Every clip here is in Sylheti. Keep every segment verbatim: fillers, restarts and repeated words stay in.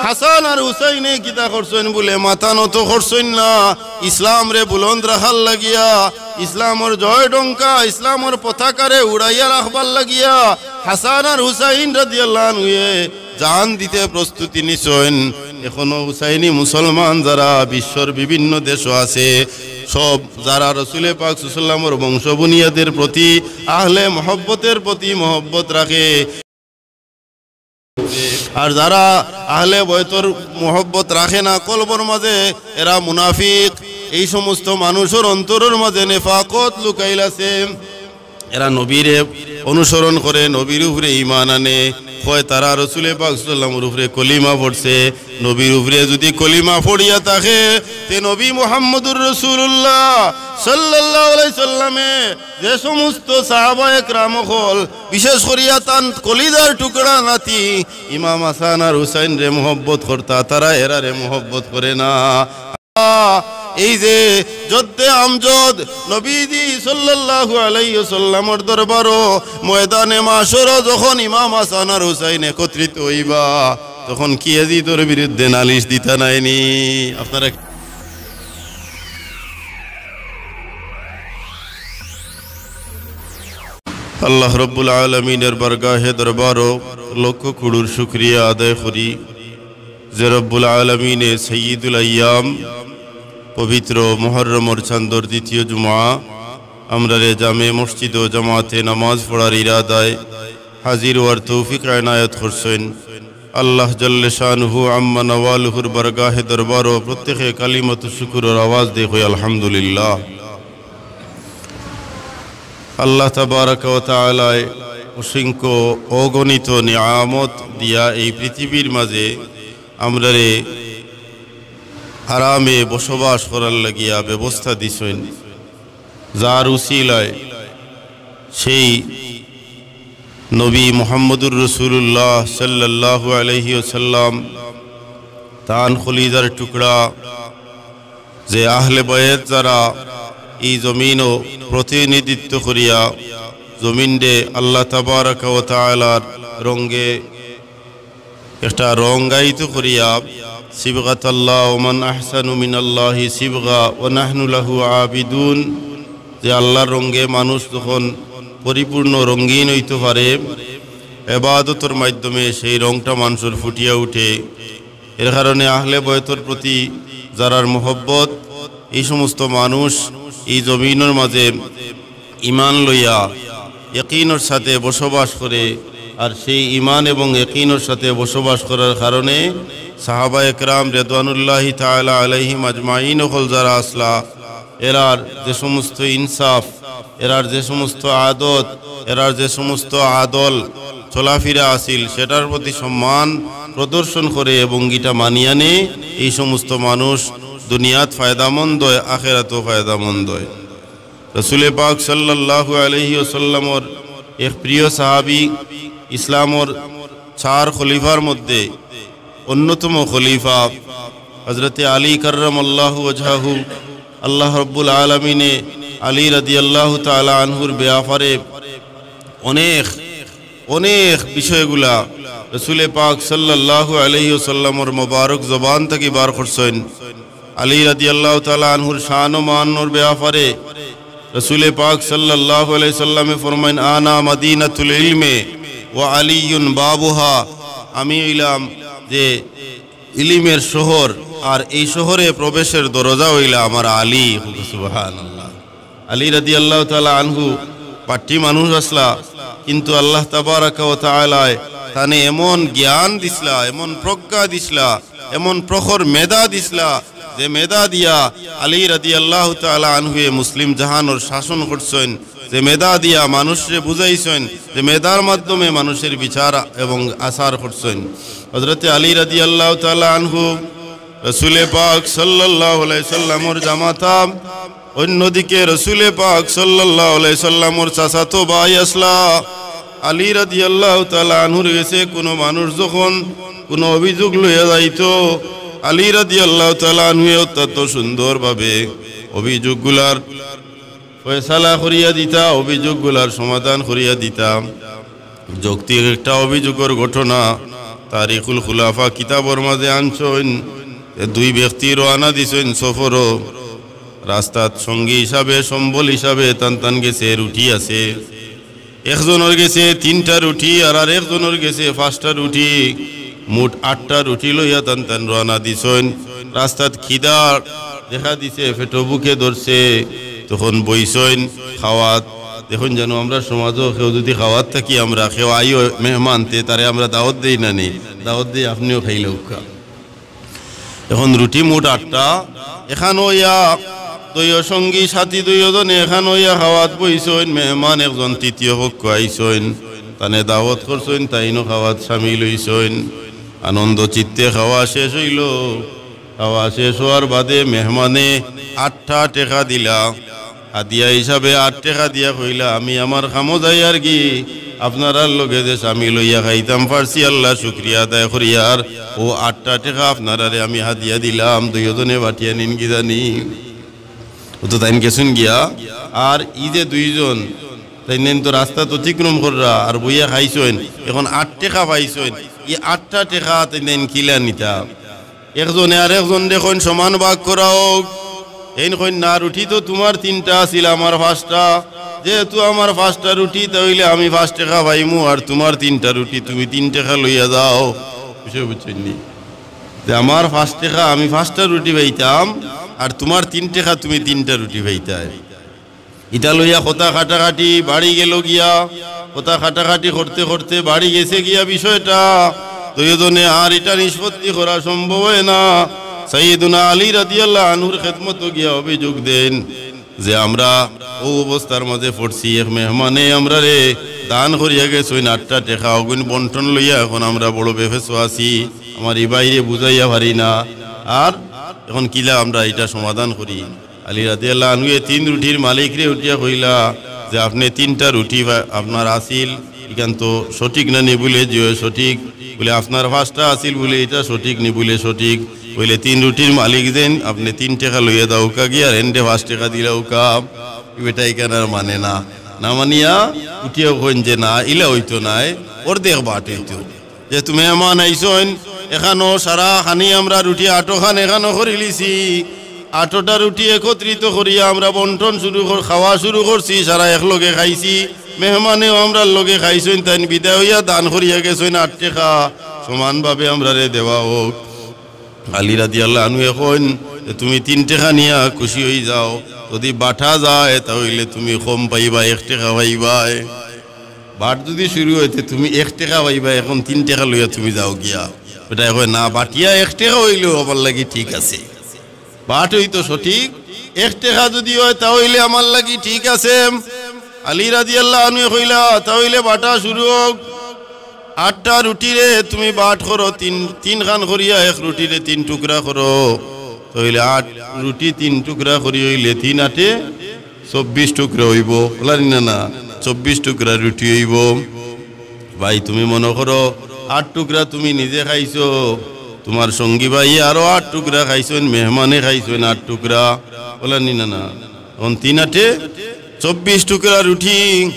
হাসান আর হুসাইনে কিতা করছইন বুলে মাথা নত করছইন না, ইসলামরে বুলন্দ রাখার লাগিয়া, ইসলামর জয় ডঙ্কা, ইসলামর পতাকারে উড়াইয়া রাখবার লাগিয়া হাসান আর হুসাইন রাদিয়াল্লাহু আনহুয়ে জান দিতে প্রস্তুতি নিছইন। এখনো হুসাইনি মুসলমান যারা বিশ্বর বিভিন্ন দেশো আছে, সব যারা রসুলে পাক সাল্লাল্লাহু আলাইহি ওয়াসাল্লামর বংশ বুনিয়াদের প্রতি, আহলে মহব্বতের প্রতি মহব্বত রাখে, আর যারা আহলে বয়তর মহব্বত রাখে না কলবর মাঝে, এরা মুনাফিক। এই সমস্ত মানুষর অন্তরর মাঝে নেফাকত লুকাইল আছে। এরা নবীরে অনুসরণ করে, নবীর উপরে ঈমান আনে, কয় তারা রসুলে পাক সাল্লাল্লাহু আলাইহি ওয়াসাল্লামর উপরে কলিমা পড়ছে। নবীর উপরে যদি কলিমা পড়িয়া থাকে, তে নবী মুহাম্মদুর রাসূলুল্লাহ সাল্লাল্লাহু আলাইহি সাল্লামে যে সমস্ত সাহাবা একরাম অকল, বিশেষ করিয়া তান কলিজার টুকরা নাতি ইমাম হাসান আর হুসাইনরে মহব্বত করতা, তারা এরারে মহব্বত করে না। এই যে জদ্দে আমজদ নবীজি সাল্লাল্লাহু আলাইহি ওয়াসাল্লামর দরবারো ময়দানে মাশরো যখন ইমাম হাসান আর হুসাইন একত্রিত অইবা, তখন কি এজিদর বিরুদ্ধে নালিশ দিতা নায়নি? আপনারা আল্লাহ রব্বুল আলামিনের বারগাহে দরবারো লক্ষ কুড়ুর শুকরিয়া আদায় করি, যে রব্বুল আলামিনে সাইয়্যিদুল আইয়াম পবিত্র মুহররমর চান্দর দ্বিতীয় জুমা আমরারে জামে মসজিদ ও জামাতে নামাজ পড়ার ইরাদায় হাজির অওয়ার তৌফিক এনায়েত করছইন। আল্লাহ জাল্লে শানুহু আম্মা নওয়ালুহুর বারগাহে দরবারো প্রত্যেকে কালিমাতু শুকুরর আওয়াজ দিয়া কই আলহামদুলিল্লাহ। আল্লাহ তাবারাকা ওয়া তাআলায় অসংখ্য অগণিত নিয়ামত দিয়া এই পৃথিবীর মাঝে আমরারে আরামে বসবাস করার লাগিয়া ব্যবস্থা দিছইন, যার উসিলায় সেই নবী মুহাম্মদুর রাসূলুল্লাহ সাল্লাল্লাহু আলাইহি ওয়াসাল্লাম, তান খলিজার টুকরা, যে আহলে বায়েত যারা এই জমিনও প্রতিনিধিত্ব করিয়া জমিনরে আল্লাহ তাবারাকা ওয়া তাআলার রঙে একটা রঙায়িত করিয়া, সিবগাতাল্লাহ ওয়া মান আহসানু মিনাল্লাহি সিবগা ওয়া নাহনু লাহু আবিদুন, যে আল্লাহর রঙে মানুষ যখন পরিপূর্ণ রঙিন অইতো পারে, এবাদতর মাধ্যমে সেই রংটা মানুষর ফুটিয়া উঠে। এর কারণে আহলে বয়তর প্রতি যারার মহব্বত, এই সমস্ত মানুষ এই জমিনর মাঝে ঈমান লইয়া ইয়াকিনর সাথে বসবাস করে, আর সেই ঈমান এবং ইয়াকিনর সাথে বসবাস করার কারণে সাহাবা একরাম রেদওয়ানুল্লাহি তাআলা আলাইহিম আজমাইন অকল যারা আছলা, এরার যে সমস্ত ইনসাফ, এরার যে সমস্ত আদত, এরার যে সমস্ত আদল চলাফিরা আছিল, সেটার প্রতি সম্মান প্রদর্শন করে এবং ইটা মানিয়া নেয়, এই সমস্ত মানুষ দুনিয়াত ফায়দামন্দ অয়, আখেরাতও ফায়দামন্দ অয়। রসুলে পাক সাল্লাল্লাহু আলাইহি ওয়াসাল্লামর এক প্রিয় সাহাবী, ইসলামর চার খলিফার মধ্যে অন্যতম খলিফা হযরতে আলী কাররামাল্লাহু ওয়াজহাহু, আল্লাহ রব্বুল আলামিনে আলী রাদিয়াল্লাহু তাআলা আনহুর ব্যাপারে অনেক, অনেক বিষয়গুলা রসুলে পাক সাল্লাল্লাহু আলাইহি ওয়াসাল্লামর মোবারক জবান থাকি বার করছইন। আলী রাদিয়াল্লাহু তাআলা আনহুর শান ও মানর ব্যাপারে রসুলে পাক সাল্লাল্লাহু আলাইহি সাল্লামে ফরমাইন, "আনা মাদিনাতুল ইলমে ওয়া আলিয়ুন বাবুহা।" আমি অইলাম যে ইলিমের শহর, আর এই শহরে প্রবেশের দরজা অইলা আমার আলী। সুবহানাল্লাহ। আলী রাদিয়াল্লাহু তাআলা আনহু পাট্টি মানুষ আছলা, কিন্তু আল্লাহ তাবারাকা ওয়া তাআলায় তানে এমন জ্ঞান দিছলা, এমন প্রজ্ঞা দিছলা, এমন প্রখর মেধা দিছলা, যে মেধা দিয়া আলী রাদিয়াল্লাহু তাআলা আনহুয়ে মুসলিম জাহানর শাসন করছইন, যে মেধা দিয়া মানুষরে বুঝাইছইন, যে মেধার মাধ্যমে মানুষের বিচার এবং আচার করছইন। হযরতে আলী রাদিয়াল্লাহু তাআলা আনহু রসুলে পাক সাল্লাল্লাহু আলাইহি সাল্লামর জামাতা, অন্যদিকে রসুলে পাক সাল্লাল্লাহু আলাইহি সাল্লামর চাচাতো ভাই আছলা। আলী রাদিয়াল্লাহু তাআলা আনহুর গেছে কোনো মানুষ যখন কোনো অভিযোগ লইয়া যাইতো, আলী রাদিয়াল্লাহু তাআলা আনহুয়ে অত্যন্ত সুন্দরভাবে অভিযোগগুলার ফয়সালা করিয়া দিতা, অভিযোগগুলার সমাধান করিয়া দিতা। যৌক্তিক একটা অভিযোগর ঘটনা, তারিখুল খুলাফা কিতাবর মাঝে আনছইন, যে দুই ব্যক্তি রওয়ানা দিছইন সফরো। রাস্তাত সঙ্গী হিসাবে, সম্বল হিসাবে তান তান গেছে রুটি আছে। একজনর গেছে তিনটা রুটি, আর আরেকজনর গেছে পাঁচটা রুটি। মোট আটটা রুটি লইয়া তান তান রওয়ানা দিছইন। রাস্তাত খিদা দেখা দিছে, পেটো ভুকে ধরছে, তখন বইছইন খাওয়াত। দেখইন যেন আমরার সমাজো কেউ যুদি খাওয়াত থাকি, আমরা কেউ আইও মেহমান, তে তারে আমরা দাওয়াত দেই না নি? দাওয়াত দেই, আপনেও খাইলাউক্কা। এখন রুটি মোট আটটা, এখান অইয়া দুইও সঙ্গী সাথী দুইও জনে এখান অইয়া খাওয়াত বইছইন, মেহমান একজন তৃতীয় পক্ষ আইছইন, তানে দাওয়াত করছইন, তাইনও খাওয়াত শামিল অইছইন। আনন্দ চিত্তে খাওয়া শেষ অইলো। খাওয়া শেষ অওয়ার বাদে মেহমানে আটটা টেকা দিলা, হাদিয়া হিসাবে আট টেকা দিয়া কইলা, "আমি আমার কামো যাইয়ারগি, আপনারার লগে যে শামিল অইয়া খাইতাম পারছি, আল্লার শুকরিয়া আদায় করিয়ার, অউ আটটা টেকা আপনারারে আমি হাদিয়া দিলাম, দুইও জনে বাটিয়া নিন গি জানি।" অউ তো তাইন গেছইন গিয়া। আর ই যে দুইজন, তাইন তো রাস্তাত অতিক্রম কররা আর বইয়া খাইছইন, এখন আট টেকা পাইছইন, ই আটটা টেকা তাইন কিলা নিতা? একজনে আরেকজনরে কইন সমান ভাগ করা অউক। এইন কইন, "না, রুটি তো তুমার তিনটা আছিল, আমার পাঁচটা। যেহেতু আমার পাঁচটা রুটি, তা অইলে আমি পাঁচ টেকা পাইমু, আর তুমার তিনটা রুটি, তুমি তিন টেকা লইয়া যাও।" বিষয় বুঝছইন নি? যে আমার পাঁচ টেকা, আমি পাঁচটা রুটি পাইতাম, আর তুমার তিন টেকা, তুমি তিনটা রুটি পাইতায়। ইটা লইয়া কথা কাটাকাটি বাড়ি গেল গিয়া, কথা কাটাকাটি করতে করতে বাড়ি গেছে গিয়া বিষয়টা, দুইও জনে আর ইটা নিষ্পত্তি করা সম্ভব অয় না। সাইয়েদুনা আলী রাদিয়াল্লাহু আনহুর খেদমতো গিয়া অভিযোগ দেইন যে, "আমরা অউ অবস্থার মাঝে পড়ছি, এক মেহমানে আমরারে দান করিয়া গেছইন আটটা টেকা, অগুইন বন্টন লইয়া এখন আমরা বড় বেফেসো আছি, আমার ই ভাইরে বুঝাইয়া পারি না, আর এখন কিলা আমরা ইটা সমাধান করি?" আলী রাদিয়াল্লাহু আনহুয়ে তিন রুটির মালিকরে উঠিয়া কইলা যে, "আপনে তিনটা রুটি বা-, আপনার আছিল, ইখান তো সঠিক না নি?" বুলে, "জি অয় সঠিক।" বুলে, "আপনার পাঁচটা আছিল?" বুলে, "ইটা সঠিক নি?" বুলে, "সঠিক।" বুলে, "তিন রুটির মালিক যেইন, আপনে তিন টেকা লইয়া যাউক্কা গিয়া, আর এনরে পাঁচ টেকা দিলাউক্কা।" ই বেটা ইখান আর মানে না, না মানিয়া উঠিয়াউ কইন যে, "না, ইলা অইতো নায়, অর্ধেক বাট অইতো।" যেহেতু মেহমান আইছইন, এখানো সারা খানি আমরা রুটি আটো খান এখানো করিলিছি। আটোটা রুটি একত্রিত করিয়া আমরা বন্টন শুরু কর-, খাওয়া শুরু করছি, সারা একলগে খাইছি। মেহমানেও আমরার লগে খাইছইন, তাইন বিদায় অইয়া দান করিয়া গেছইন আট টেকা, সমানভাবে আমরারে দেওয়া অউক। আলী রাদিয়াল্লাহু আনহুয়ে কইন যে, "তুমি তিন টেকা নিয়া খুশি অইযাও, যুদি বাটা যায় তা অইলে তুমি কম পাইবায়, এক টেকা পাইবায়।" বাট যুদি শুরু অয় তে তুমি এক টেকা পাইবায়, এখন তিন টেকা লইয়া তুমি যাও গিয়া। বেটায় কয়, "না, বাটিয়া এক টেকা অইলেও আমার লাগি ঠিক আছে, বাট অইতো সঠিক, এক টেকা যুদি অয় তা অইলে আমার লাগি ঠিক আছে।" আলী রাদিয়াল্লাহু আনহুয়ে কইলা, "তা অইলে বাটা শুরু অউক, আটটা রুটিরে তুমি বাট করো, তিন, তিন খান করিয়া এক রুটিরে তিন টুকরা করো, তা অইলে আট রুটি তিন টুকরা করি অইলে তিন আটে চব্বিশ টুকরা অইবো, অলা নি না? না, চব্বিশ টুকরা রুটি অইবো। ভাই, তুমি মনো করো, আট টুকরা তুমি নিজে খাইছো, তুমার সঙ্গী ভাইয়ে আরো আট টুকরা খাইছইন, মেহমানে খাইছইন আট টুকরা, অলা নি না? না, এখন তিন আটে চব্বিশ টুকরা রুটি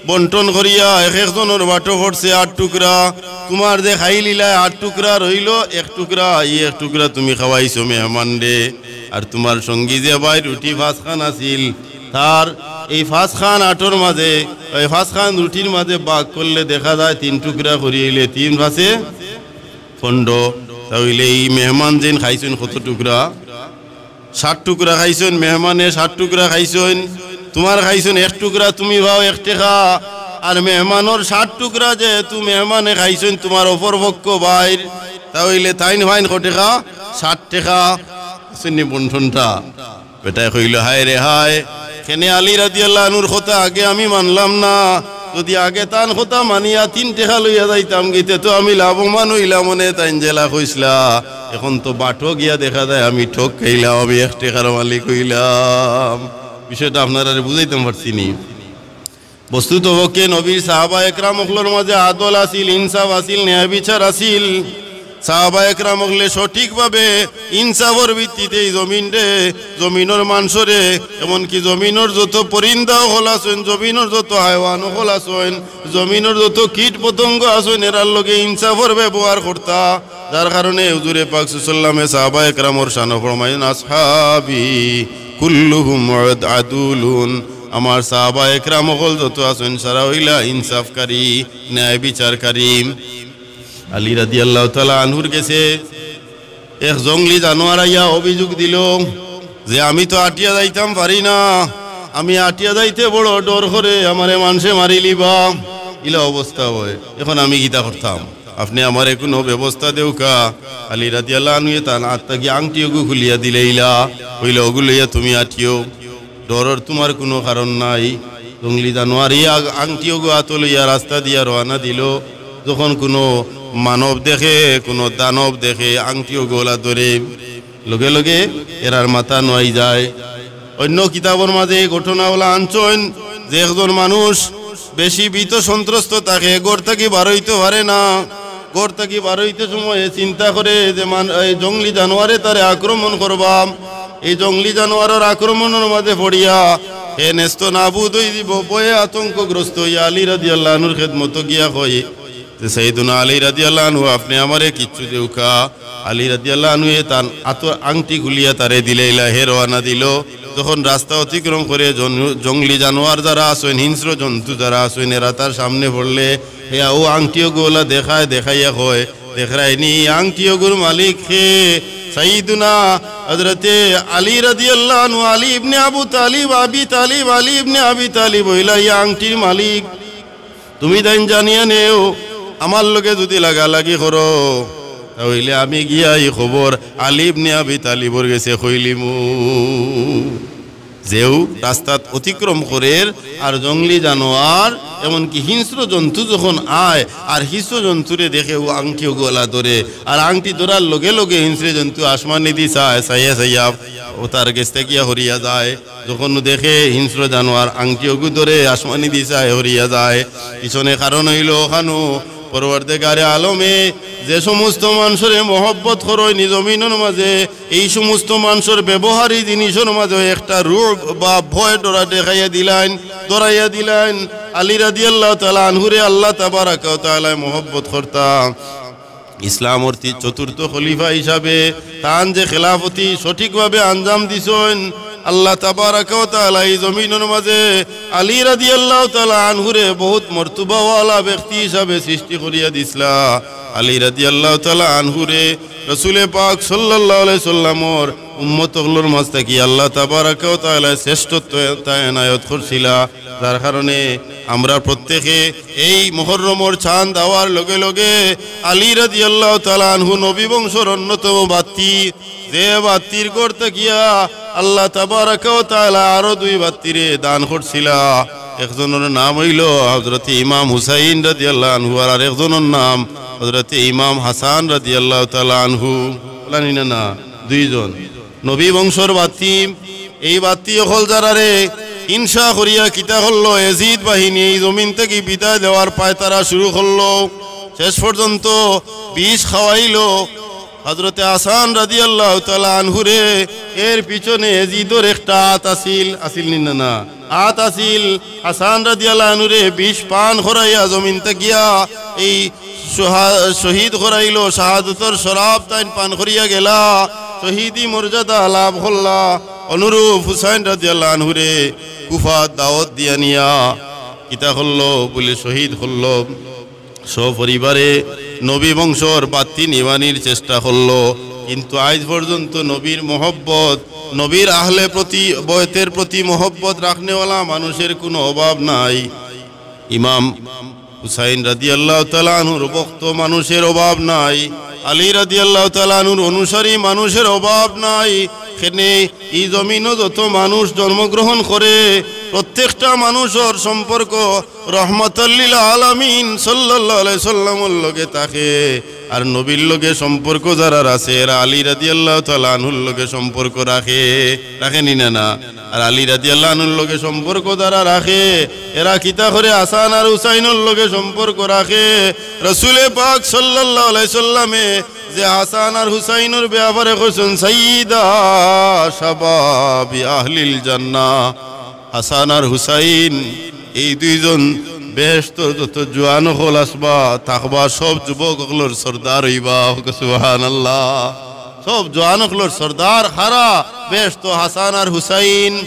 বন্টন করিয়া এক একজনর বাটো পড়ছে আট টুকরা। তুমার যে খাইলিলায় আট টুকরা রইলো এক টুকরা, ই এক টুকরা তুমি খাওয়াইছো মেহমানরে। আর তুমার সঙ্গী যে ভাই রুটি পাঁচ খান আছিল, তার এই পাঁচ খান আটর মাঝে, এই পাঁচ খান রুটির মাঝে ভাগ করলে দেখা যায় তিন টুকরা করি অইলে তিন পাঁচে পনরো। তা অইলে ই মেহমান যেইন খাইছইন কত টুকরা? সাত টুকরা খাইছইন মেহমানে, সাত টুকরা খাইছইন। তুমার খাইছইন এক টুকরা, তুমি পাও এক টেকা। আর মেহমানর সাত টুকরা যেহেতু মেহমানে খাইছইন তুমার অপর পক্ষ ভাইর, তা অইলে তাইন পাইন ক টেকা? সাত টেকা। শুননি বন্টনটা? বেটায় কইলো, "হায় রে হায়, কেনে আলী রাদিয়াল্লাহু আনহুর কথা আগে আমি মানলাম না। যুদি আগে তান কথা মানিয়া তিন টেকা লইয়া যাইতাম গি, তে তো আমি লাভবান অইলাম অনে, তাইন যেলা কইছলা। এখন তো বাটো গিয়া দেখা যায় আমি ঠগ খাইলাম, আমি এক টেকার মালিক অইলাম।" বিষয়টা আপনারারে বুঝাইতাম পারছি নি? বস্তুত পক্ষে নবীর সাহাবা একরাম অকলর মাঝে আদল আছিল, ইনসাফ আছিল, ন্যায় বিচার আছিল। সাহাবা একরাম অকলে সঠিকভাবে ইনসাফর ভিত্তিতে ই জমিনরে, জমিনর মানষরে, এমনকি জমিনর যত পরিন্দা অকল আছইন, জমিনর যত হায়ওয়ান অকল আছইন, জমিনর যত কীট পতঙ্গ আছইন, এরার লগে ইনসাফর ব্যবহার করতা। যার কারণে হুজুরে পাক সাল্লাল্লাহু আলাইহি ওয়াসাল্লামে সাহাবা একরামর শানো ফরমাইন, "আসহাবি কুল্লুহুম আদ-, আদুলুন।" আমার সাহাবা একরাম অকল যত আছইন, সারা অইলা ইনসাফকারী, ন্যায় বিচারকারী। আলী রাদিয়াল্লাহু তাআলা আনহুর গেছে এক জংলি জানোয়ার আইয়া অভিযোগ দিল যে, "আমি তো আটিয়া যাইতাম পারি না, আমি আটিয়া যাইতে বড় ডর করে, আমারে মানষে মারিলিবা।" ইলা অবস্থা অয়, এখন আমি কিতা করতাম? আপনে আমারে কুনু ব্যবস্থা দেউক্কা। আলী রাদিয়াল্লাহু আনহুয়ে তান আত থাকি আংটি অগু খুলিয়া দিলাইলা, কইলা, "অগু লইয়া তুমি আটিও।" ডরর তুমার কুনু কারণ নাই। জংলি জানোয়ার ই আগ-, আংটি অগু আতো লইয়া রাস্তা দিয়া রওয়ানা দিল। যখন কুনু মানব দেখে, কুনু দানব দেখে, আংটি অগু অলা ধরে, লগে লগে এরার মাথা নোয়াই যায়। অইন্য কিতাবর মাঝে এই ঘটনা অলা আনছইন যে একজন মানুষ বেশি ভীত সন্ত্রস্ত থাকে, ঘর থাকি বারইতো পারে না। ঘর থাকি বারইতে সময় চিন্তা করে যে মান-, এই জংলি জানোয়ারে তারে আক্রমণ করবা। এই জংলি জানোয়ারর আক্রমণর মাঝে পড়িয়া হে নেস্ত নাবুদ অই যিবো। ভয়ে আতঙ্কগ্রস্ত অইয়া আলী রাদিয়াল্লাহু আনহুর খেদমতো গিয়া কয় যে, "সাইয়েদুনা আলী রাদিয়াল্লাহু আনহু, আপনে আমারে কিচ্ছু দেউক্কা।" আলী রাদিয়াল্লাহু আনহুয়ে তান আতর আংটি খুলিয়া তারে দিলাইলা, হে রওয়ানা দিল। যখন রাস্তা অতিক্রম করে জন-, জংলি জানোয়ার যারা আছইন, হিংস্র জন্তু যারা আছইন, এরা তার সামনে পড়লে হে অউ আংটি অগু অলা দেখায়, দেখাইয়া কয়, "দেখরায়নি, ই আংটি অগুর মালিক কে?" সাইয়েদুনা হযরতে আলী রাদিয়াল্লাহু আনহু, আলী ইবনে আবু তালিব, আবি তালিব, আলী ইবনে আবি তালিব অইলা ই আংটির মালিক। তুমি তাইন জানিয়া নেও, আমার লগে যুদি লাগালাগি করো, তা অইলে আমি গিয়া ই খবর আলী ইবনে আবি তালিবর গেছে কইলিমু। যেউ রাস্তাত অতিক্রম করের আর জংলি জানোয়ার, এমনকি হিংস্র জন্তু যখন আয় আর হিংস্র জন্তুরে দেখে, অউ আংটি অগু অলা ধরে, আর আংটি ধরার লগে লগে হিংস্র জন্তু আসমানিদি চায়, চাইয়া চাইয়া অউ তার গেছ থাকি গিয়া হরিয়া যায়। যখন দেখে হিংস্র জানোয়ার আংটি অগু ধরে আসমানিদি চায়, হরিয়া যায়। পিছনে কারণ অইলো অখানো পরওয়ারদেগারে আলমে যে সমস্ত মানষরে মহব্বত করইন ই জমিনর মাঝে, এই সমস্ত মানষর ব্যবহারী জিনিসর মাঝে একটা রুব বা ভয় ডরা দেখাইয়া দিলাইন, ডরাইয়া দিলাইন। আলী রাদিয়াল্লাহু তাআলা আনহুরে আল্লাহ তাবারাকা ওয়া তাআলায় মহব্বত করতা। ইসলামর তি-, চতুর্থ খলিফা হিসাবে তান যে খেলাফতি সঠিকভাবে আঞ্জাম দিছইন, আল্লাহ তাবারাকা ওয়া তাআলা ই জমিনর মাঝে আলী রাদিয়াল্লাহু তাআলা আনহুরে বহুত মর্তবাওয়ালা ব্যক্তি হিসাবে সৃষ্টি করিয়া দিছলা। আলী রাদিয়াল্লাহু তাআলা আনহুরে রসুলে পাক সাল্লাল্লাহু আলাইহি সাল্লামর উম্মত অকলর মাঝ থাকি আল্লাহ তাবারাকা ওয়া তাআলা শ্রেষ্ঠত্ব তা এনায়ত করছিলা। যার কারণে আমরা প্রত্যেকে এই মুহররমর চান্দ আওয়ার লগে লগে আলী রাদিয়াল্লাহু তাআলা আনহু নবী বংশর অন্যতম বাত্তি, যে বাত্তির ঘর থাকিয়া আল্লাহ তাবারাকা ওয়া তাআলা আরো দুই বাত্তিরে দান করছিলা। একজনর নাম অইলো হযরতে ইমাম হুসাইন রাদিয়াল্লাহু আনহু, আর আরেকজনর নাম হযরতে ইমাম হাসান রাদিয়াল্লাহু তাআলা আনহু। অলানি না, না, দুইজন। নবী বংশর বাত্তি, এই বাত্তি অকল যারারে হিংসা করিয়া কিতা করলো, এজিদ বাহিনী এই জমিন থাকি বিদায় দেওয়ার পায় তারা শুরু করলো। শেষ পর্যন্ত বিষ খাওয়াইলো হযরতে হাসান রাদিয়াল্লাহু তাআলা আনহুরে। এর পিছনে এজিদর একটা আত আছিল, আছিল নি না, না, আত আছিল। হাসান রাদিয়াল্লাহু আনহুরে বিষ পান করাইয়া জমিন থাকিয়া এই শহা-, শহীদ করাইলো, শাহাদতর শরাব তাইন পান করিয়া গেলা, শহীদি মর্যাদা লাভ করলা। অনুরূপ হুসাইন রাদিয়াল্লাহু আনহুরে কুফাত দাওয়াত দিয়া নিয়া কিতা করলো, বুলে শহীদ করলো। সপরিবারে নবী বংশর বাত্তি নিবানির চেষ্টা করলো, কিন্তু আইজ পর্যন্ত নবীর মহব্বত, নবীর আহলে প্রতি, বয়তের প্রতি মহব্বত রাখনেওয়ালা মানুষের কুনু অভাব নাই। ইমাম হুসাইন রাদিয়াল্লাহু তাআলা আনহুর ভক্ত মানুষের অভাব নাই, আলী রাদিয়াল্লাহু তাআলা আনহুর অনুসারী মানুষের অভাব নাই। কেনে ই জমিনো যত মানুষ জন্মগ্রহণ করে, প্রত্যেকটা মানুষর সম্পর্ক রহমাতাল লিল আলামিন সাল্লাল্লাহু আলাইহি সাল্লামর লগে থাকে। আর নবীর লগে সম্পর্ক যারার আছে, এরা আলী রাদিয়াল্লাহু তাআলা আনহুর লগে সম্পর্ক রাখে, রাখে নি না, না? আর আলী রাদিয়াল্লাহু আনহুর লগে সম্পর্ক যারা রাখে, এরা কিতা করে হাসান আর হুসাইনর লগে সম্পর্ক রাখে? রসুলে পাক সাল্লাল্লাহু আলাইহি সাল্লামে যে হাসান আর হুসাইনর ব্যাপারে কইছইন, "সাইয়্যিদা শাবাবি আহলিল জান্নাহ।" হাসান আর হুসাইন এই দুইজন বেহেশতর যত জোয়ান অকল আসবা, থাকবা, সব যুবক অকলর সর্দার অইবা। সুবহানাল্লাহ। সব জোয়ান অকলর সর্দার কারা? বেহেশতো হাসান আর হুসাইন।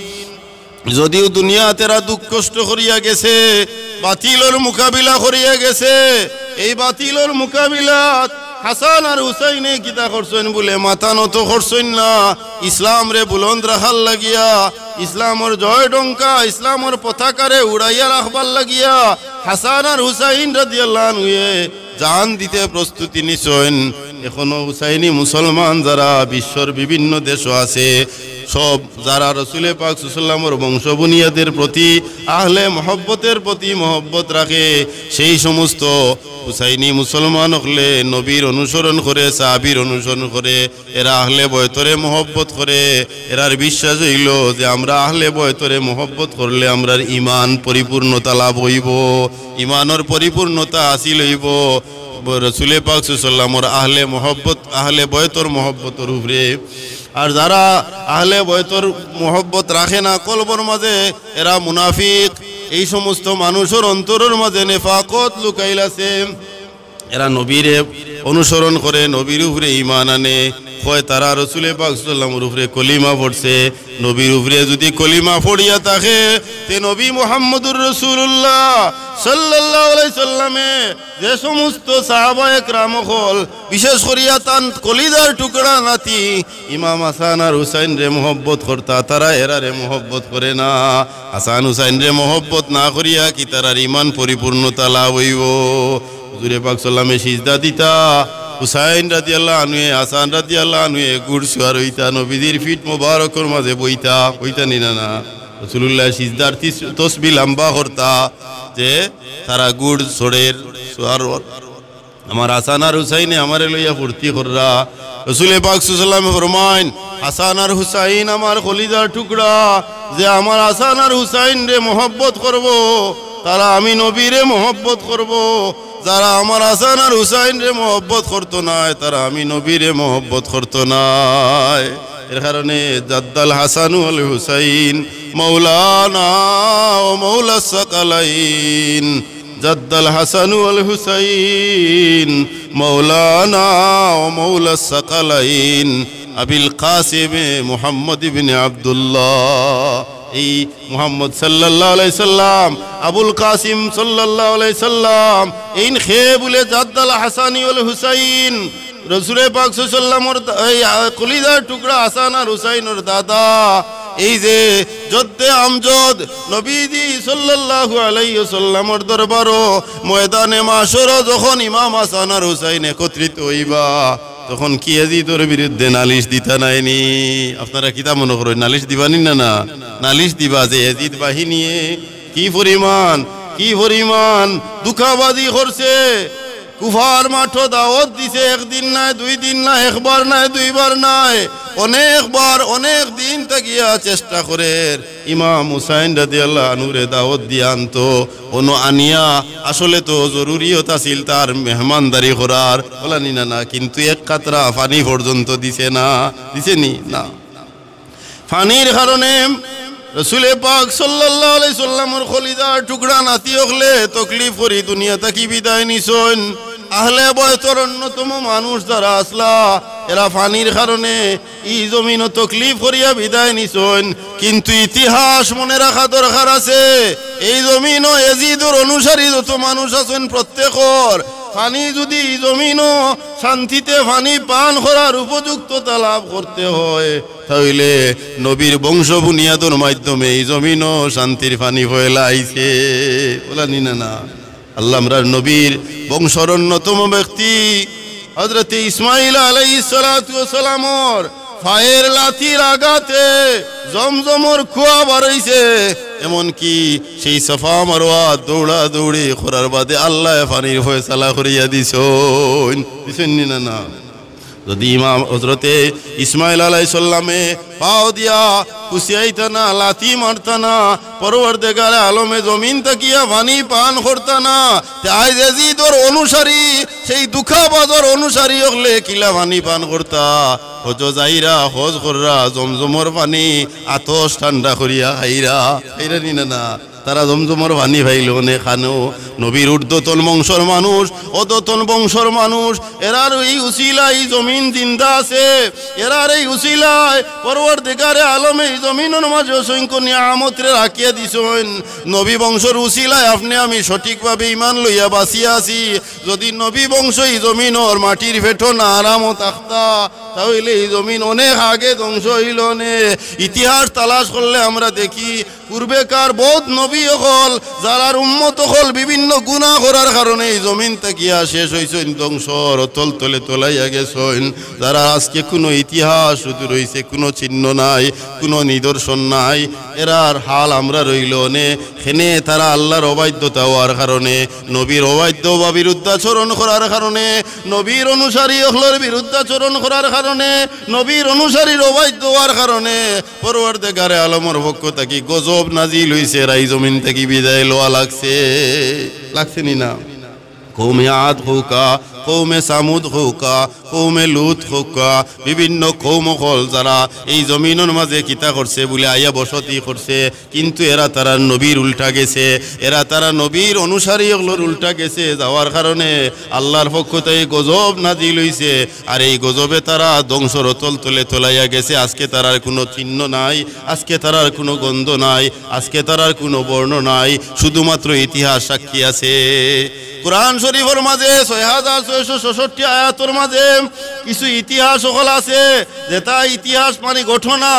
যদিও দুনিয়াত এরা দুঃখ কষ্ট করিয়া গেছে, বাতিলর মোকাবিলা করিয়া গেছে, এই বাতিলর মোকাবিলাত হাসান আর হুসাইনে কিতা করছইন বুলে মাথা নত করছইন না। ইসলামরে বুলন্দ রাখার লাগিয়া, ইসলামর জয় ডঙ্কা, ইসলামর পতাকারে উড়াইয়া রাখবার লাগিয়া হাসান আর হুসাইন রাদিয়াল্লাহু আনহুয়ে জান দিতে প্রস্তুতি নিছইন। এখনো হুসাইনি মুসলমান যারা বিশ্বর বিভিন্ন দেশো আছে, সব যারা রসুলে পাক সাল্লাল্লাহু আলাইহি ওয়াসাল্লামর বংশ বুনিয়াদের প্রতি, আহলে মহব্বতের প্রতি মহব্বত রাখে, সেই সমস্ত হুসাইনি মুসলমান অকলে নবীর অনুসরণ করে, সাহাবীর অনুসরণ করে, এরা আহলে বয়তরে মহব্বত করে। এরার বিশ্বাস অইলো যে আমরা আহলে বয়তরে মহব্বত করলে আমরার ইমান পরিপূর্ণতা লাভ অইবো, ইমানর পরিপূর্ণতা হাসিল অইবো। ব-, রসুলে পাক সাল্লাল্লাহু আলাইহি ওয়াসাল্লামর আহলে মহব্বত, আহলে বয়তর মহব্বতর উপরে। আর যারা আহলে বয়তর মহব্বত রাখে না কলবর মাঝে, এরা মুনাফিক। এই সমস্ত মানুষর অন্তরর মাঝে নেফাকত লুকাইল আছে। এরা নবীরে অনুসরণ করে, নবীর উপরে ইমান আনে, কয় তারা রসুলে পাক সাল্লাল্লাহু আলাইহি ওয়াসাল্লামর উপরে কলিমা পড়ছে। নবীর উপরে যুদি কলিমা পড়িয়া থাকে, তে নবী মুহাম্মদুর রাসূলুল্লাহ সাল্লাল্লাহু আলাইহি ওয়াসাল্লামে যে সমস্ত সাহাবা একরাম অকল, বিশেষ করিয়া তান কলিজার টুকরা নাতি ইমাম হাসান আর হুসাইনরে মহব্বত করতা, তারা এরারে মহব্বত করে না। হাসান হুসাইনরে মহব্বত না করিয়া কিতারার ইমান পরিপূর্ণতা লাভ অইবো? হুজুরে পাক সাল্লামে সিজদা দিতা, হুসাইন রাদিয়াল্লাহু আনহুয়ে, হাসান রাদিয়াল্লাহু আনহুয়ে গুড় সুয়ার অইতা, নবীজির ফিট মোবারকর মাঝে বইতা, বইতা নি না, না? রাসূলুল্লাহ সিজদার তিস-, তসবি লম্বা করতা, যে তারা গুড় চড়ের, সুয়ার অর। আমার হাসান আর হুসাইনে আমারে লইয়া ফুর্তি কররা। রসুলে পাক সাল্লাল্লাহু আলাইহি ওয়াসাল্লামে ফরমাইন, "হাসান আর হুসাইন আমার কলিজার টুকরা, যে আমার হাসান আর হুসাইনরে মহব্বত করবো, তারা আমি নবীরে মহব্বত করবো। যারা আমার হাসান আর হুসাইনরে মহব্বত করতো নায়, তারা আমি নবীরে মহব্বত করতো নায়।" এর কারণে জাদ্দাল হাসান ওয়াল হুসাইন মাওলানা ওয়া মাওলা সাকালাইন। জাদ্দাল হাসান ওয়াল হুসাইন মাওলানা ওয়া মাওলা সাকালাইন আবিল কাসিম মুহাম্মদ ইবনে আব্দুল্লাহ। এই মুহাম্মদ সাল্লাল্লাহু আলাইহি সাল্লাম, আবুল কাসিম সাল্লাল্লাহু আলাইহি সাল্লাম, এইন খে বুলে জাদ্দাল হাসানি ওয়াল হুসাইন। রসুলে পাক সাল্লাল্লাহু আলাইহি ওয়াসাল্লামর দা-, এই, আ, কলিজার টুকরা হাসান আর হুসাইনর দাদা, এই যে জদ্দে আমজদ নবীজি সাল্লাল্লাহু আলাইহি ওয়াসাল্লামর দরবারো ময়দানে মাশরো যখন ইমাম হাসান আর হুসাইন একত্রিত অইবা, তখন কি এজিদর বিরুদ্ধে নালিশ দিতা নায়নি? আপনারা কিতা মনো করইন, নালিশ দিবা নি না, না? নালিশ দিবা যে এজিদ বাহিনীয়ে কি পরিমাণ, কি পরিমাণ ধুকাবাজি করছে। কুফার মাঠো দাওয়াত দিছে, একদিন নায়, দুই দিন নায়, একবার নায়, দুইবার নায়, অনেকবার, অনেক দিন থাকিয়া চেষ্টা করের ইমাম হুসাইন রাদিয়াল্লাহু আনহুরে দাওয়াত দিয়া আনতো। অনো আনিয়া আসলে তো জরুরিয়ত আছিল তার মেহমানদারি করার, অলা নি না, না, কিন্তু এক কাতরা পানি পর্যন্ত দিছে না, দিছে নি? না। পানির কারণে রসুলে পাক সাল্লাল্লাহু আলাইহি সাল্লামর কলিজার টুকরা নাতি অকলে তকলিফ করি দুনিয়া থাকি বিদায় নিছইন। আহলে বয়তর অন্যতম মানুষ যারা আছলা, এরা পানির কারণে ই জমিনো তকলিফ করিয়া বিদায় নিছইন। কিন্তু ইতিহাস মনে রাখা দরকার আছে, এই জমিনো এজিদর অনুসারী যত মানুষ আছইন প্রত্যেকর পানি যুদি ই জমিনো শান্তিতে পানি পান করার উপযুক্ততা লাভ করতে হয়, তাইলে নবীর বংশ বুনিয়াদর মাধ্যমে ই জমিনো শান্তির পানি পয়লা আইছে। অলা নি না, না? আল্লাহ আমরার নবীর বংশর অন্যতম ব্যক্তি হযরতে ইসমাইল আলাইহিস সালাতু ওয়াস সালামর পায়ের লাথির আঘাতে জমজমর কুয়া বারইছে, এমনকি সেই সাফা মারওয়া দৌড়াদৌড়ি করার বাদে আল্লায় পানির ফয়সালা করিয়া দিছইন, দিছইন নি না, না? যদি ইমাম হজরতে ইসমাইল আলাইহিস সালামে পাও দিয়া কুচিয়াইতা না, লাথি মারতা না, পরওয়ারদেগারে আলমে জমিন থাকিয়া পানি পান করতা না, তে আইজ এজিদর অনুসারী, সেই দুখাবাজর অনুসারী অকলে কিলা পানি পান করতা? হজ যাইরা, হজ কররা, জমজমর পানি আতশ ঠান্ডা করিয়া খাইরা, খাইরা নি না, না? তারা জমজমর পানি পাইলো নে খানো। নবীর ঊর্ধ্বতন বংশর মানুষ, অধতন বংশর মানুষ, এরার এই উসিলা এই জমিন জিন্দা আছে, এরার এই উসিলায় পরওয়ারদেগারে আলমে এই জমিনর মাঝে অসংখ্য নিয়ামতরে রাখিয়া দিছইন। নবী বংশর উসিলায় আপনে আমি সঠিকভাবে ইমান লইয়া বাঁচিয়া আছি। যদি নবী বংশ এই জমিনর মাটির পেটো না আরামো থাকতা, তাহলে এই জমিন অনেক আগে ধ্বংস অইলো নে। ইতিহাস তালাশ করলে আমরা দেখি, পূর্বেকার বউত নবী অকল, যারার উম্মত অকল বিভিন্ন গুনাহ করার কারণে এই জমিন থাকিয়া শেষ অইছইন, ধ্বংসর অতল তলে তলাইয়া গেছইন। যারা আজকে কুনু ইতিহাস শুধু রইছে, কুনু চিহ্ন নাই, কুনু নিদর্শন নাই, এরার হাল আমরা রইলো নে। কেনে? তারা আল্লাহর অবাধ্যতা অওয়ার কারণে, নবীর অবাধ্য বা বিরুদ্ধাচরণ করার কারণে, নবীর অনুসারী অকলর বিরুদ্ধাচরণ করার কারণে, নবীর অনুসারীর অবাধ্য অওয়ার কারণে পরওয়ারদেগারে আলমর পক্ষ থাকি গজব নাজিল অইছে, এরা এই জমিন থাকি বিদায় লওয়া লাগছে। লাগছে নি না? কওমে আদ কউক্কা, কওমে সামুদ কউক্কা, কওমে লুত কউক্কা, বিভিন্ন কওম অকল যারা এই জমিনর মাঝে কিতা করছে বুলে আইয়া বসতি করছে, কিন্তু এরা তারার নবীর উল্টা গেছে, এরা তারা নবীর অনুসারী অকলর উল্টা গেছে, যাওয়ার কারণে আল্লাহর পক্ষ থাকি গজব নাজিল অইছে। আর এই গজবে তারা ধ্বংসর অতল তলে তলাইয়া গেছে। আজকে তারার কুনু চিহ্ন নাই, আজকে তারার কুনু গন্ধ নাই, আজকে তারার কুনু বর্ণ নাই, শুধুমাত্র ইতিহাস সাক্ষী আছে। কোরআন শরীফর মাঝে ছয় হাজার ছয়শো ছষট্টি আয়াতর মাঝে কিছু ইতিহাস অকল আছে, যেটা ইতিহাস মানে ঘটনা,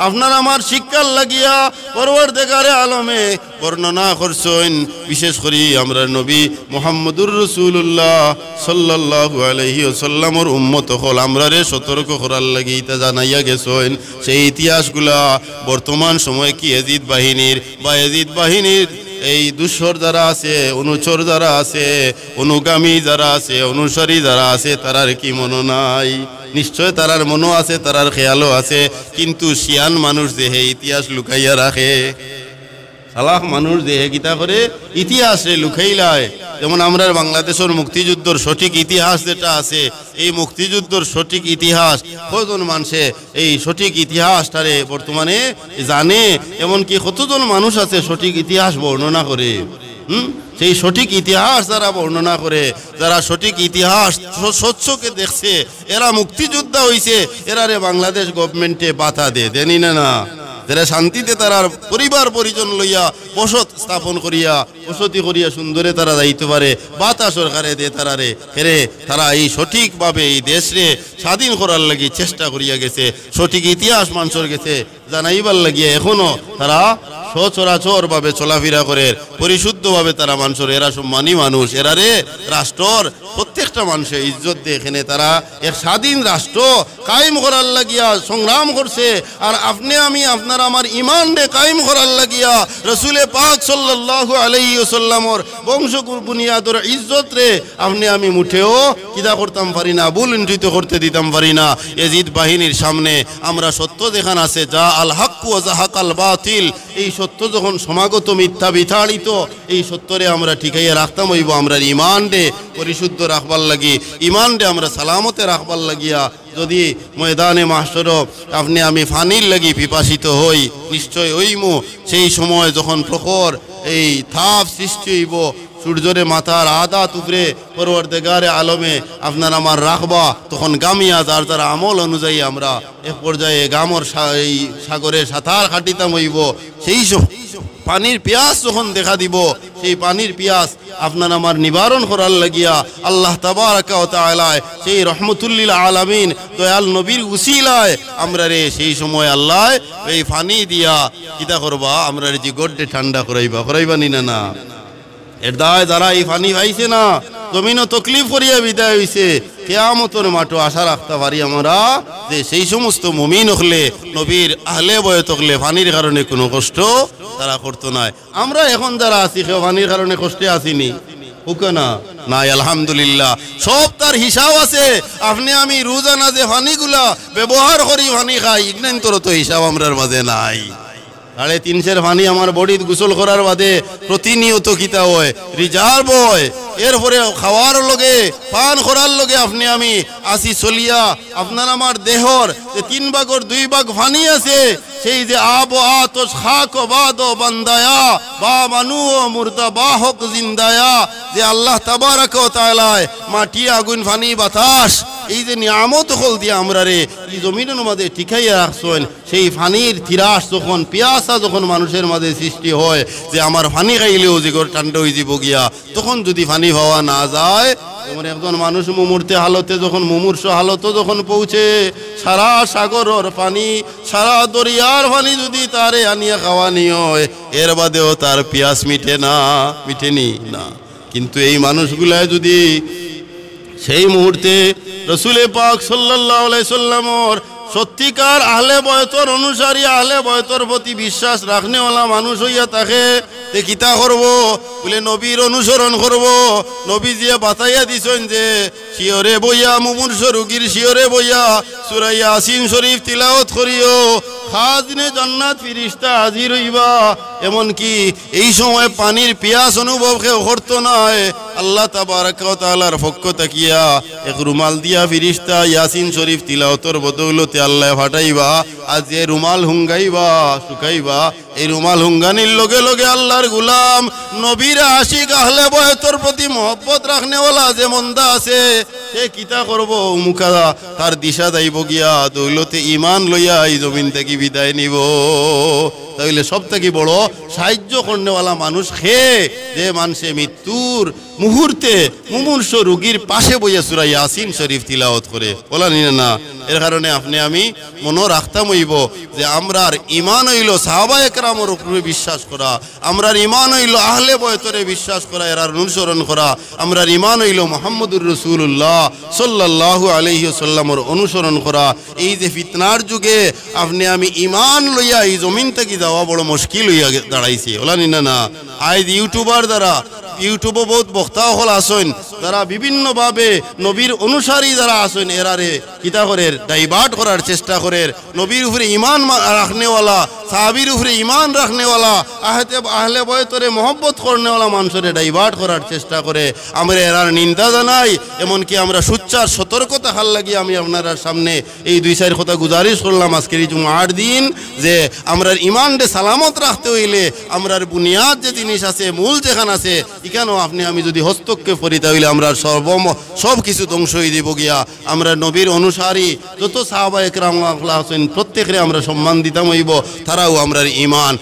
আপনার আমার শিক্ষার লাগিয়া পরওয়ারদেগারে আলমে বর্ণনা করছইন। বিশেষ করি আমরার নবী মুহাম্মদুর রাসূলুল্লাহ সাল্লাল্লাহু আলাইহি ওয়াসাল্লামর উম্মত অকল, আমরারে সতর্ক করার লাগি ইতা জানাইয়া গেছইন। সেই ইতিহাসগুলা বর্তমান সময় কি এজিদ বাহিনীর বা এজিদ বাহিনীর এই দুঃসর যারা আছে, অনুচর যারা আছে, অনুগামী যারা আছে, অনুসারী যারা আছে, তারার কি মনো নাই? নিশ্চয় তারার মনো আছে, তারার খেয়ালও আছে, কিন্তু শিয়ান মানুষ যে হে ইতিহাস লুকাইয়া রাখে, চালাক মানুষ যে হে কিতা করে, ইতিহাসরে লুকাইলায়। যেমন আমরার বাংলাদেশর মুক্তিযুদ্ধর সঠিক ইতিহাস যেটা আছে, এই মুক্তিযুদ্ধর সঠিক ইতিহাস কয়জন মানষে এই সঠিক ইতিহাসটারে বর্তমানে জানে, এমনকি কতজন মানুষ আছে সঠিক ইতিহাস বর্ণনা করে। হুম, সেই সঠিক ইতিহাস যারা বর্ণনা করে, যারা সঠিক ইতিহাস স-, স্বচক্ষে দেখছে, এরা মুক্তিযোদ্ধা অইছে, এরারে বাংলাদেশ গভর্নমেন্টে ভাতা দে, দেনি না, না? যারা শান্তিতে তারার পরিবার পরিজন লইয়া বসত স্থাপন করিয়া, বসতি করিয়া সুন্দরে তারা যাইতো পারে, ভাতা সরকারে দে তারারে। হেরে, তারা এই সঠিকভাবে এই দেশরে স্বাধীন করার লাগি চেষ্টা করিয়া গেছে, সঠিক ইতিহাস মানষর গেছে জানাইবার লাগিয়া এখনো তারা সচরাচরভাবে চলাফিরা করের, পরিশুদ্ধভাবে তারা মানষর, এরা সম্মানী মানুষ, এরারে রাষ্ট্রর প্রত্যেকটা মানষে ইজ্জত দেয়। এখানে তারা এক স্বাধীন রাষ্ট্র কায়েম করার লাগিয়া সংগ্রাম করছে। আর আপনে আমি আপনার আমার ইমানরে কায়েম করার লাগিয়া রসুলে পাক সাল্লাল্লাহু আলাইহি ওয়াসাল্লামর বংশ বুনিয়াদর ইজ্জতরে আপনে আমি মুঠেও কিতা করতাম পারি না, ভুলুণ্ঠিত করতে দিতাম পারি না। এজিদ বাহিনীর সামনে আমরা সত্য যেখান আছে, জা আল হাক্কু ওয়া জাহাকাল বাতিল, এই সত্য যখন সমাগত, মিথ্যা বিতাড়িত, এই সত্যরে আমরা টিকাইয়া রাখতাম অইবো। আমরার ইমানরে পরিশুদ্ধ রাখবার লাগি, ইমানরে আমরা সালামতে রাখবার লাগিয়া যদি ময়দানে মাহশরো আপনে আমি পানির লাগি পিপাসিত হই, নিশ্চয় অইমু। সেই সময় যখন প্রখর এই তাপ সৃষ্টি অইবো, সূর্যরে মাথার আধা উপরে পরওয়ারদেগারে আলমে আপনার আমার রাখবা, তখন গামিয়া যার যার আমল অনুযায়ী আমরা এক পর্যায়ে গামর সা-, এই সাগরে সাঁতার কাটিতাম অইবো। সেই সম-, পানির পিয়াস যখন দেখা দিবো, সেই পানির পিয়াস আপনার আমার নিবারণ করার লাগিয়া আল্লাহ তাবারাকা ওয়া তাআলায় সেই রহমতুল্লিল আলামিন দয়াল নবীর উসিলায় আমরারে সেই সময় আল্লায় এই পানি দিয়া কিতা করবা, আমরারে জিগররে ঠান্ডা করাইবা, করাইবা নি না, না? এর দায় যারা এই পানি পাইছে না, জমিনো তকলিফ করিয়া বিদায় অইছে, কিয়ামতর মাঠো আশা রাখতা পারি আমরা যে সেই সমস্ত মুমিন অকলে, নবীর আহলে বয়ত অকলে পানির কারণে কুনু কষ্ট তারা করতো নায়। আমরা এখন যারা আছি, কেউ পানির কারণে কষ্টে আছি নি? হুকে না? নাই, আলহামদুলিল্লাহ, সব তার হিসাব আছে। আপনে আমি রোজানা যে পানিগুলা ব্যবহার করি, পানি খাই, ইগনাইন্তর তো হিসাব আমরার মাঝে নাই। সাড়ে তিন সের পানি আমার বডিত গোসল করার বাদে প্রতিনিয়ত কিতা অয়, রিজার্ভ অয়। এরপরে খাওয়ার লগে, পান করার লগে আপনে আমি আসি চলিয়া, আপনার আমার দেহর যে তিন ভাগর দুই ভাগ পানি আছে, সেই যে আব ও আতশ, খাক ও বাদ ও বান্দায়া, বা মানু ও মুর্দা, বা হক জিন্দায়া, যে আল্লাহ তাবারাক ও তাআলায় মাটি, আগুন, পানি, বাতাস, এই যে নিয়ামত অকল দিয়া আমরারে ই জমিনর মাঝে টিকাইয়া রাখছইন, সেই পানির তিরাস যখন, পিয়াসা যখন মানুষের মাঝে সৃষ্টি হয়, যে আমার পানি খাইলেও জিগর ঠান্ডা অইযিবো গিয়া, তখন যদি পানি পাওয়া না যায়, যেমন একজন মানুষ মুমূর্তে হালতে যখন, মুমূর্ষু হালতো যখন পৌঁছে, সারা সাগরর পানি, সারা দরিয়ার পানি যদি তারে আনিয়া খাওয়ানি হয়, এর বাদেও তার পিয়াস মিটে না, মিটেনি না। কিন্তু এই মানুষগুলায় যদি সেই মুহূর্তে রসুলে পাক সাল্লাল্লাহু আলাইহি সাল্লামর সত্যিকার আহলে বয়তর অনুসারী, আহলে বয়তর প্রতি বিশ্বাস রাখনেওয়ালা মানুষ অইয়া থাকে, তে কিতা করবো? বুলে নবীর অনুসরণ করবো। নবীজিয়ে বাতাইয়া দিছইন যে শিয়রে বইয়া, মুমূর্ষু রুগীর শিয়রে বইয়া সূরা ইয়াসিন শরীফ তিলাওয়াত করিও। খাজিনে জান্নাত ফিরিস্তা হাজির অইবা। এমনকি এই সময় পানির পিয়াস অনুভব কেউ করতো নায়। আল্লাহ তাবারাকা ওয়া তাআলার পক্ষ থাকিয়া এক রুমাল দিয়া ফিরিস্তা ইয়াসিন শরীফ তিলাওয়াতর বদৌলতে আল্লায় ফাটাইবা। আর যে রুমাল হুঙ্গাইবা, শুকাইবা, এই রুমাল হুঙ্গানির লগে লগে আল্লাহর গুলাম, নবীর আশিক, আহলে বয়তর প্রতি মহব্বত রাখনেওয়ালা যে মন্দা আছে, সে কিতা করবো? উমুকা তার দিশা যাইবো গিয়া, দৌলতে ইমান লইয়া এই জমিন থাকি বিদায় নিবো। তাইলে সব থাকি বড় সাহায্য করনেওয়ালা মানুষ কে? যে মানষে মৃত্যুর মুহূর্তে মুমূর্ষু রুগীর পাশে বইয়া সূরা ইয়াসিন শরীফ তিলাওয়াত করে, অলা নি না? এর কারণে আপনে আমি মনো রাখতাম অইবো যে আমরার ইমান অইলো সাহাবায়ে কেরামর উপরে বিশ্বাস করা, আমরার ইমান অইলো আহলে বয়তরে বিশ্বাস করা, এরার অনুসরণ করা, আমরার ইমান অইলো মুহাম্মদুর রাসূলুল্লাহ সাল্লাল্লাহু আলাইহি ওয়াসাল্লামর অনুসরণ করা। এই যে ফিতনার যুগে আপনে আমি ইমান লইয়া এই জমিন থাকি যাওয়া বড় মুশকিল অইয়া গে-, দাঁড়াইছে, অলা নি না? আইজ YouTubeর দ্বারা, YouTubeও বহুত বক্তা অকল আছইন, যারা বিভিন্নভাবে নবীর অনুসারী যারা আছইন, এরারে কিতা করের, divert করার চেষ্টা করের। নবীর উপরে ইমান মা-, রাখনেওয়ালা, সাহাবীর উপরে ইমান রাখনেওয়ালা, আহতে-, আহলে বয়তরে মহব্বত করনেওয়ালা মানষরে divert করার চেষ্টা করে। আমরা এরার নিন্দা জানাই, এমনকি আমরা সুচ্চার সতর্কতা হার লাগি আমি আপনারার সামনে এই দুই চাইর কথা গুজারিশ করলাম আজকের এই জুমার দিন, যে আমরার ইমানরে সালামত রাখতে অইলে আমরার বুনিয়াদ যে জিনিস আছে, মূল যেখান আছে, ইখানও আপনে আমি যদি হস্তক্ষেপ করি, তাইলে আমরার সর্বম-, সব কিছু ধ্বংস অইযিবো গিয়া। আমরা নবীর অনুসারী যত সাহাবায়ে কেরাম আছইন, প্রত্যেকরে আমরা সম্মান দিতাম অইবো, তারাও আমরার ইমান।